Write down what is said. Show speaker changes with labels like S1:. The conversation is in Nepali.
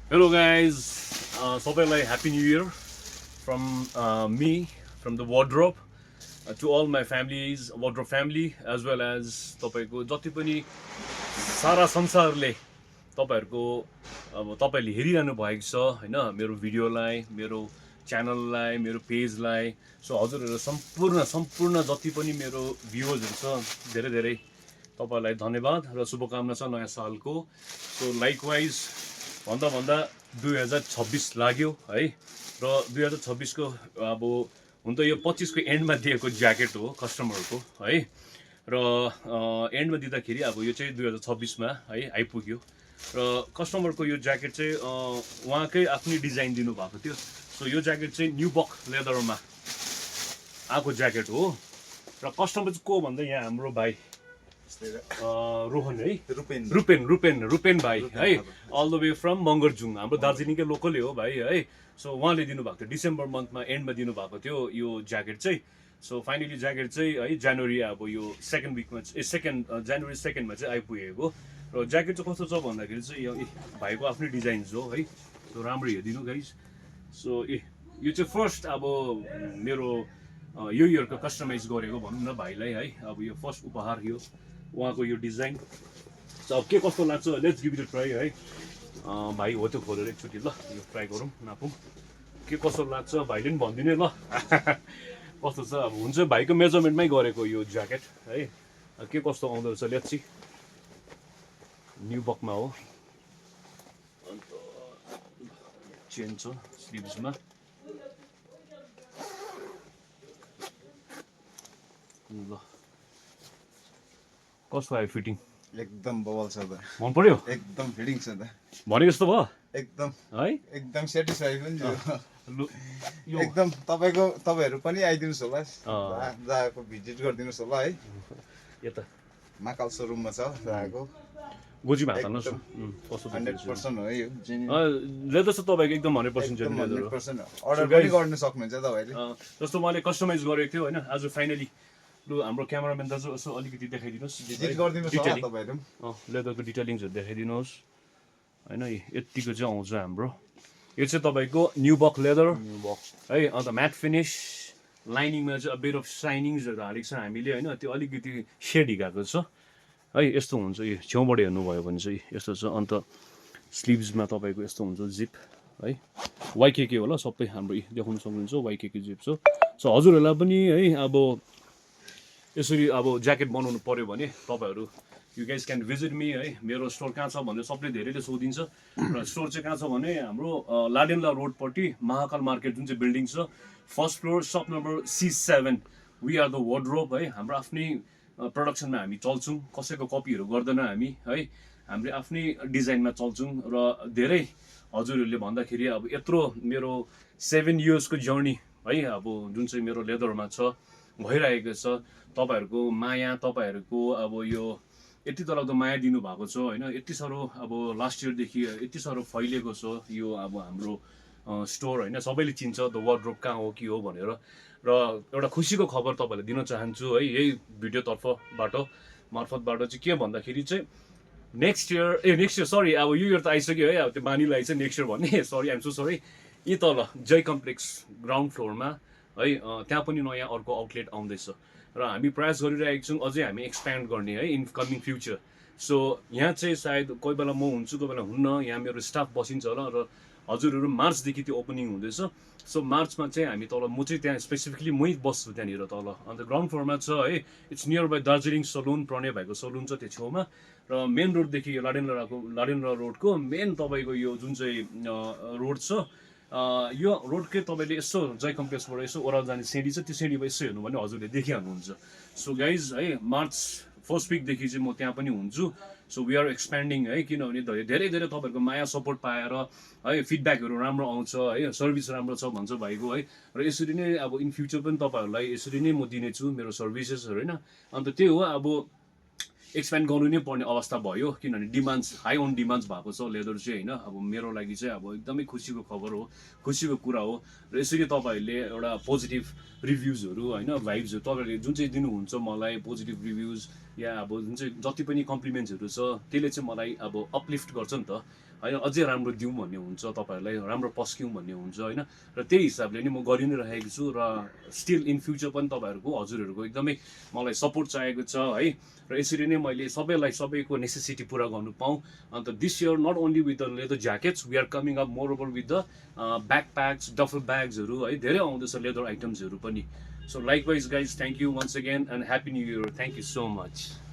S1: Hello guys, सबैलाई Happy New Year from me, from the wardrobe, to all my families, wardrobe family, as well as तपाईँको जति पनि सारा संसारले तपाईँहरूको अब तपाईँले हेरिरहनु भएको छ होइन मेरो भिडियोलाई, मेरो च्यानललाई, मेरो पेजलाई। सो हजुरहरू सम्पूर्ण जति पनि मेरो भ्युवर्सहरू छ धेरै धेरै तपाईँलाई धन्यवाद र शुभकामना छ नयाँ सालको। सो लाइकवाइज भन्दा भन्दा 2026 लाग्यो है र 2026 को अब हुन त यो 25 को एन्डमा दिएको ज्याकेट हो कस्टमरको है र एन्डमा दिँदाखेरि अब यो चाहिँ 2026 मा है आइपुग्यो र कस्टमरको यो ज्याकेट चाहिँ उहाँकै आफ्नै डिजाइन दिनुभएको थियो। सो यो ज्याकेट चाहिँ न्युबक लेदरमा आएको ज्याकेट हो र कस्टमर चाहिँ को भन्दा यहाँ हाम्रो भाइ रोहन है रुपेन भाइ है अल द वे फ्रम मङ्गरजुङ हाम्रो दार्जिलिङकै लोकलै हो भाइ है। सो उहाँले दिनुभएको थियो डिसेम्बर मन्थमा एन्डमा दिनुभएको थियो यो ज्याकेट चाहिँ। सो फाइनली ज्याकेट चाहिँ है जनवरी अब यो सेकेन्ड विकमा जनवरी 2nd चाहिँ आइपुगेको र ज्याकेट चाहिँ कस्तो छ भन्दाखेरि चाहिँ यो भाइको आफ्नै डिजाइन्स हो है। सो राम्रो हेरिदिनु गाइज। सो यो चाहिँ फर्स्ट अब मेरो यो इयरको कस्टमाइज गरेको भनौँ न भाइलाई है। अब यो फर्स्ट उपहार यो उहाँको यो डिजाइन। अब के कस्तो लाग्छ let's give it a try है। भाइ हो त्यो खोलेर एकचोटि ल यो ट्राई गरौँ नापौँ के कस्तो लाग्छ भाइले पनि भनिदिनु ल कस्तो छ। अब हुन्छ भाइको मेजरमेन्टमै गरेको यो ज्याकेट है के कस्तो आउँदो रहेछ लेट्स सी। न्युबकमा हो अन्त चेन छ स्लिभ्समा ल कस्तो आयो फिटिङ
S2: एकदम बवाल छ त
S1: मन पर्यो
S2: एकदम फिटिङ छ त
S1: भनेको जस्तो भयो
S2: एकदम
S1: है
S2: एकदम सेटिस्फाई पनि छु
S1: लु यो
S2: एकदम तपाईहरु पनि आइदिनुस् होला जहाँको भिजिट गरिदिनुस् होला है
S1: यता
S2: महाकाल शोरूममा छ जहाँको
S1: गोजीमा हात हाल्नुहोस् कस्तो
S2: 100% हो यो
S1: लेदर छ तपाईँको एकदम 100% जेन्युन लेदर हो।
S2: 100% अर्डर पनि गर्न सक्नुहुन्छ तपाईले
S1: जस्तो मैले कस्टमाइज गरेको थियो होइन आज फाइनली लु हाम्रो क्यामेराम्यान दाजु यसो अलिकति देखाइदिनुहोस्
S2: भिजिट गरिदिनुस् होला तपाईहरु
S1: लेदरको डिटेलिङ्सहरू देखाइदिनुहोस् होइन यतिको चाहिँ आउँछ हाम्रो यो चाहिँ तपाईँको न्युबक लेदर है। अन्त म्याट फिनिस लाइनिङमा चाहिँ बेड अफ साइनिङ्सहरू हालेको छ हामीले होइन त्यो अलिकति सेड हिँडेको छ है यस्तो हुन्छ। यो छेउबाट हेर्नुभयो भने चाहिँ यस्तो छ। अन्त स्लिभ्समा तपाईँको यस्तो हुन्छ जिप है वाइकेके होला सबै हाम्रो देखाउनु सक्नुहुन्छ वाइकेके जिप छ। सो हजुरहरूलाई पनि है अब यसरी अब ज्याकेट बनाउनु पऱ्यो भने तपाईँहरू you guys can visit me है। मेरो स्टोर कहाँ छ भनेर सबले धेरैले सोधिन्छ र स्टोर चाहिँ कहाँ छ भने हाम्रो लाडेनला रोडपट्टि महाकाल मार्केट जुन चाहिँ बिल्डिङ छ first floor shop number C7 we are the wardrobe है। हाम्रो आफ्नै प्रडक्सनमा हामी चल्छौँ कसैको कपीहरू गर्दैन हामी है हामीले आफ्नै डिजाइनमा चल्छौँ र धेरै हजुरहरूले भन्दाखेरि अब यत्रो मेरो 7 इयर्सको जर्नी है अब जुन चाहिँ मेरो लेदरमा छ भइरहेको छ तपाईँहरूको माया तपाईँहरूको अब यो यति तलको माया दिनुभएको छ होइन यति साह्रो अब लास्ट इयरदेखि यति साह्रो फैलिएको छ यो अब हाम्रो स्टोर होइन सबैले चिन्छ द वार्डरोब कहाँ हो के हो भनेर र एउटा खुसीको खबर तपाईँलाई दिन चाहन्छु है यही भिडियोतर्फबाट मार्फतबाट चाहिँ के भन्दाखेरि चाहिँ नेक्स्ट इयर सरी अब यो इयर त आइसक्यो है अब त्यो बानी लाग्छ नेक्स्ट इयर भन्ने सरी आइम सो सरी यी तल जय कम्प्लेक्स ग्राउन्ड फ्लोरमा है त्यहाँ पनि नयाँ अर्को आउटलेट आउँदैछ र हामी प्रयास गरिरहेको छौँ अझै हामी एक्सप्यान्ड गर्ने है इन कमिङ फ्युचर। सो यहाँ चाहिँ सायद कोही बेला म हुन्छु कोही बेला हुन्न यहाँ मेरो स्टाफ बसिन्छ होला र हजुरहरू मार्चदेखि त्यो ओपनिङ हुँदैछ। सो मार्चमा चाहिँ हामी तल म चाहिँ त्यहाँ स्पेसिफिकली मै बस्छु त्यहाँनिर तल अन्त ग्राउन्ड फ्लोरमा छ है it's near by Darjeeling salon Pranay भाइको सलुन छ त्यो छेउमा र मेन रोडदेखि लाडेनला रोडको मेन तपाईँको यो जुन चाहिँ रोड छ यो रोडकै तपाईँले यसो जय कम्प्लेक्सबाट यसो ओह्राल जाने सिँढी छ त्यो सिँढीमा यसो हेर्नु भने हजुरले देखिहाल्नुहुन्छ। सो गाइज है मार्च फर्स्ट विकदेखि चाहिँ म त्यहाँ पनि हुन्छु। सो वी आर एक्सप्यान्डिङ है किनभने धेरै धेरै तपाईँहरूको माया सपोर्ट पाएर है फिडब्याकहरू राम्रो आउँछ है सर्भिस राम्रो छ भन्छ भाइको है र यसरी नै अब इन फ्युचर पनि तपाईँहरूलाई यसरी नै म दिनेछु मेरो सर्भिसेसहरू होइन। अन्त त्यही हो अब एक्सप्यान्ड गर्नु नै पर्ने अवस्था भयो किनभने डिमान्ड्स हाई अन डिमान्ड्स भएको छ लेदर चाहिँ होइन। अब मेरो लागि चाहिँ अब एकदमै खुसीको खबर हो खुसीको कुरा हो र यसरी तपाईँहरूले एउटा पोजिटिभ रिभ्युजहरू होइन भाइब्सहरू तपाईँहरूले जुन चाहिँ दिनुहुन्छ मलाई पोजिटिभ रिभ्युज या अब जुन चाहिँ जति पनि कम्प्लिमेन्ट्सहरू छ त्यसले चाहिँ मलाई अब अपलिफ्ट गर्छ नि त होइन अझै राम्रो दिउँ भन्ने हुन्छ तपाईँहरूलाई, राम्रो पस्क्यौँ भन्ने हुन्छ होइन। र त्यही हिसाबले नि म गरि नै रहेको छु र स्टिल इन फ्युचर पनि तपाईँहरूको हजुरहरूको एकदमै मलाई सपोर्ट चाहिएको छ है। र यसरी नै मैले सबैको नेसेसिटी पुरा गर्नु पाऊँ। And this year not only with the leather jackets, we are coming up more over with the backpacks, duffel ब्याग्सहरू है, धेरै आउँदैछ लेदर आइटम्सहरू पनि। So likewise guys, thank you once again and happy new year, thank you so much.